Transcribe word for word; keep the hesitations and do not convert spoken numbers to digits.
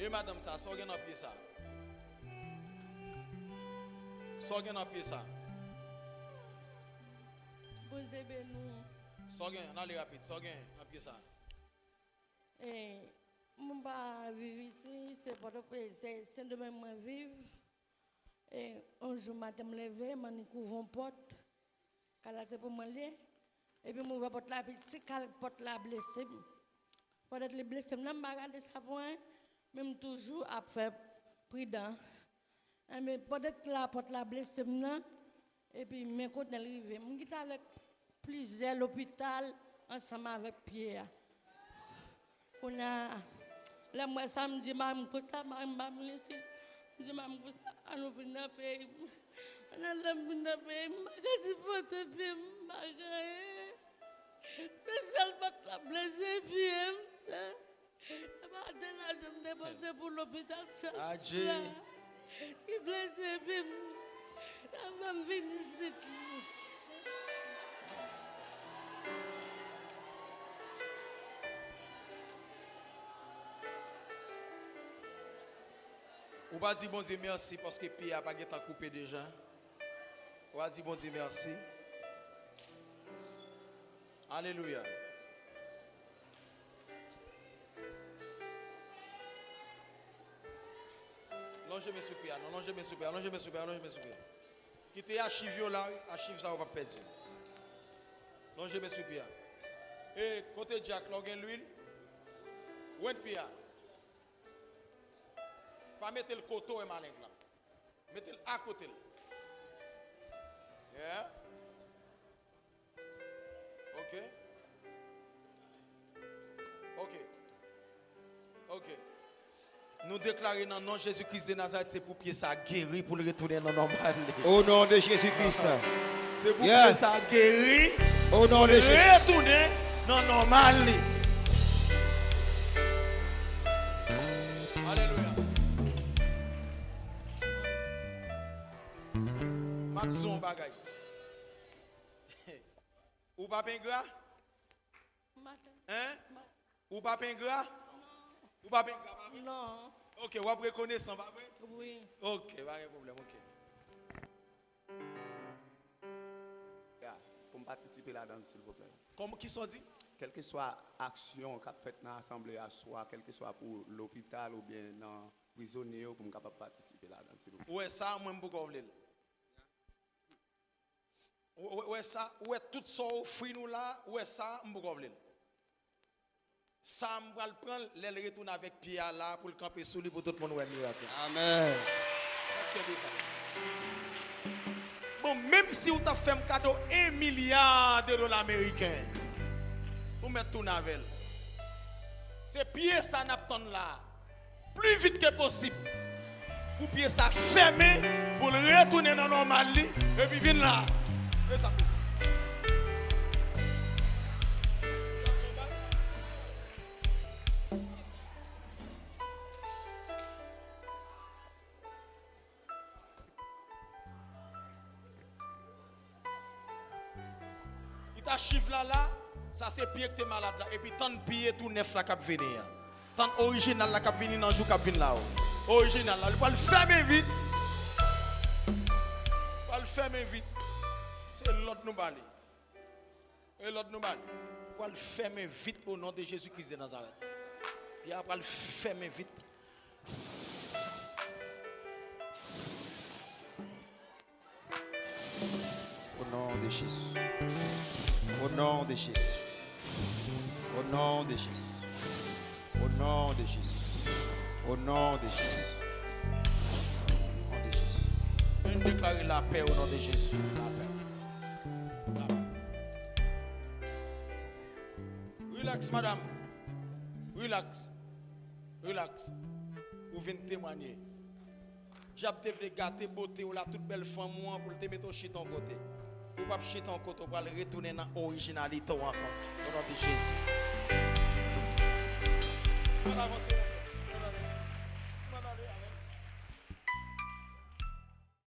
E madanm sa, sa w gen nan pye sa? Sa w gen nan pye sa? Bondye beni w. Sa w gen? N ale rapid. Sa w gen nan pye sa? E, mwen pa viv isi, se Pòtoprens, se Sendomeng mwen viv. E, yon jou maten m leve, m annik ouvri yon pòt. Kay la se pou mwen l ye. Epi m ouvè pòt la, epi ti kal pòt la blese m. Pandan li blese m nan, m pa gade sa pou anyen, men m toujou ap fè pridan. Enben, pandan la pòt la blese m nan, epi men kote l rive. M kite avèk plizyè lopital ansanm avèk pye a. Kounye a, lè m wè sa, m di mari m konsa, mari m ba m resi. M di mari m konsa, ann nou vin nan peyi m. Pandan lè m vin nan peyi m, m pa ka sipòte pye m, m pa ka anyen. Se sèl pòt la blese pye m. E pa de lajan m depanse pou lopital sa. Adje. Ki blese pye m. Sa fè m vin isit. Ou pa di Bondye mèsi paske pye a pa gentan koupe deja? Ou pa di Bondye mèsi? Alelouya. Lonje men sou pye a, non, lonje men sou pye a, lonje men sou pye a, lonje men sou pye a. Kite achiv yo la, wi, achiv sa yo p ap pèdi. Lonje men sou pye a. E, kote dyak la, w gen lwil? Wend pye a. Pa mete l kote w wè maleng lan. Mete l akote l. Yeah. Ok. Ok. Ok. Nou deklare nan non Jezi Kris de Nazarèt, se pou pye sa geri, pou l retounen nan nòmal li. Au nom de Jésus-Christ. Se pou pye Yes. sa geri, Au nom pou de l Jésus. retounen nan nòmal li. Alelouya. M ap di w yon bagay. Ou p ap engra? Maten. Hein? Ma- Ou p ap engra? Non. Ou p ap engra, pa vre? Non. Ok, w ap rekonesan, pa vre? Wi. Ok, pa gen pwoblèm, ok. Ya, pou m patisipe ladan l, silvouplè. Kòman, kisa w di? Kèlkeswa aksyon k ap fèt nan asanble a, swa kèlkeswa pou lopital oubyen nan prizonye yo, pou m kapab patisipe ladan l, silvouplè. Ou wè sa, mwen, m poko vle l. Ou, ou, ou wè sa, ou wè tout sa w ofri nou la, ou wè sa, m poko vle l. Sa, m pral pran l, lè l retounen avèk pye a la, pou l kanpe sou li, pou tout moun wè mirak la. Amèn. Kenbe sa. Bon, menm si w t ap fè m kado yon milya de dola ameriken, ou mèt tounen avè l. Se pye sa n ap tann la. Pli vit ke posib. Pou pye sa fèmen, pou l retounen nan nòmal li, epi vin la. E sa. Kit achiv la la, sa se pye ki te malad la, epi tann pye tou nèf la k ap vini an. Tann orijinal la k ap vini nan jou k ap vin la yo. Orijinal la, li pral fèmen vit. Pral fèmen vit. Se lòd nou ba li. E lòd nou ba li. Pral fèmen vit o non de Jezi Kris de Nazarèt. Pye a pral fèmen vit. Au nom de Jésus. Au nom de Jésus. Au nom de Jésus. Au nom de Jésus. Au nom de Jésus. Au nom de Jésus. Ann deklare lapè o non de Jezi. Lapè. Lapè. Relax, madam. Relax. Relax. Ou vin temwanye. Dyab te vle gate bote w la, tout bèl fanm ou an, pou l te mete w chita yon kote. Ou p ap chita yon kote, ou pral retounen nan orijinalite w ankò. O non de Jezi. Ann avanse, mon frè.